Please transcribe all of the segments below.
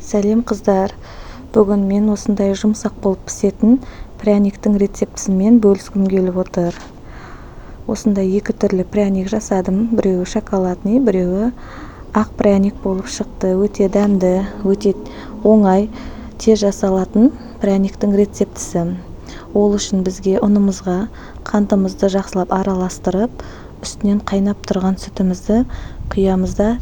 Сәлем, қыздар! Бүгін мен осындай жұмсақ болып пісетін пряниктің рецептісімен бөліскім келіп отыр. Осындай екі түрлі пряник жасадым. Біреуі шоколадный, біреуі ақ пряник болып шықты. Өте дәмді, өте оңай, тез жасалатын пряниктің рецептісі. Ол үшін бізге ұнымызға қантымызды жақсылап араластырып, үстінен қайнап тұрған сүтімізді құямыз да,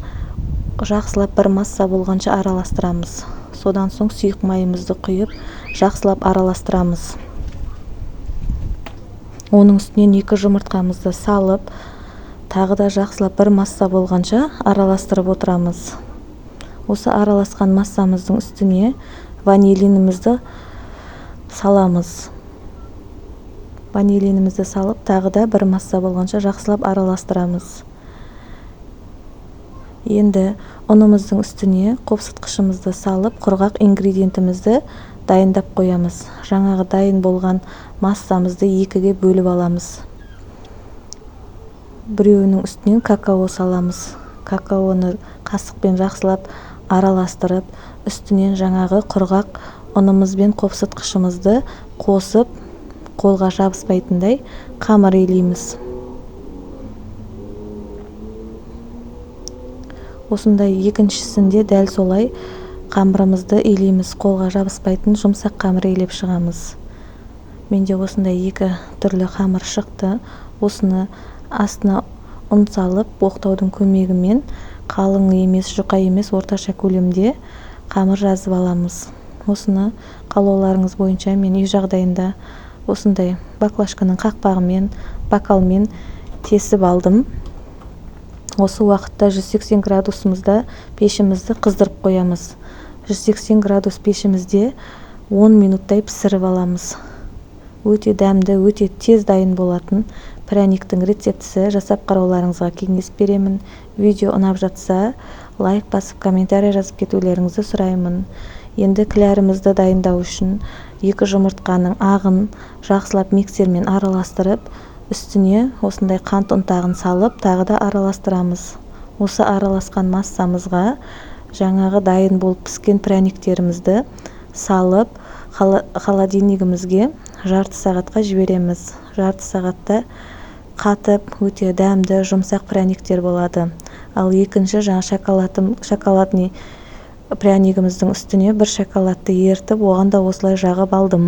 жақсылап бір масса болғанша араластырамыз. Содан соң сұйық майымызды құйып, жақсылап араластырамыз. Оның үстінен екі жұмыртқамызды салып, тағы да жақсылап бір масса болғанша араластырып отырамыз. Осы араласқан массамыздың үстіне ванилинімізді саламыз. Ванилинімізді салып, тағы да бір масса болғанша жақсылап араластырамыз. Енді ұнымыздың үстіне қопсытқышымызды салып, құрғақ ингредиентімізді дайындап қоямыз. Жаңағы дайын болған массамызды екіге бөліп аламыз. Біреуінің үстінен какао саламыз. Какаоны қасықпен жақсылап араластырып, үстінен жаңағы құрғақ ұнымыз бен қопсытқышымызды қосып, қолға жабыспайтындай қамыр илейміз. Осындай екіншісінде дәл солай қамырымызды илейміз. Қолға жабыспайтын жұмсақ қамыр илеп шығамыз. Менде осындай екі түрлі қамыр шықты. Осыны астына ұн салып, оқтаудың көмегімен қалың емес, жұқа емес, орташа көлемде қамыр жазып аламыз. Осыны қалауларыңыз бойынша мен үй жағдайында осындай баклажканың қақпағымен, бокалмен тесіп алдым. Осы уақытта 180 градусымызда пешімізді қыздырып қоямыз. 180 градус пешімізде 10 минуттай пісіріп аламыз. Өте дәмді, өте тез дайын болатын пряниктің рецептісі, жасап қарауларыңызға кеңес беремін. Видео ұнап жатса, лайк басып, комментарий жазып кетулеріңізді сұраймын. Енді клярымызды дайындау үшін екі жұмыртқаның ағын жақсылап миксермен араластырып, үстіне осындай қант ұнтағын салып, тағы да араластырамыз. Осы араласқан массамызға жаңағы дайын болып піскен пряниктерімізді салып, холодильнигімізге жарты сағатқа жібереміз. Жарты сағатта қатып, өте дәмді, жұмсақ пряниктер болады. Ал екінші жаңа шоколадный прянигіміздің үстіне бір шоколадты ерітіп, оған да осылай жағып алдым.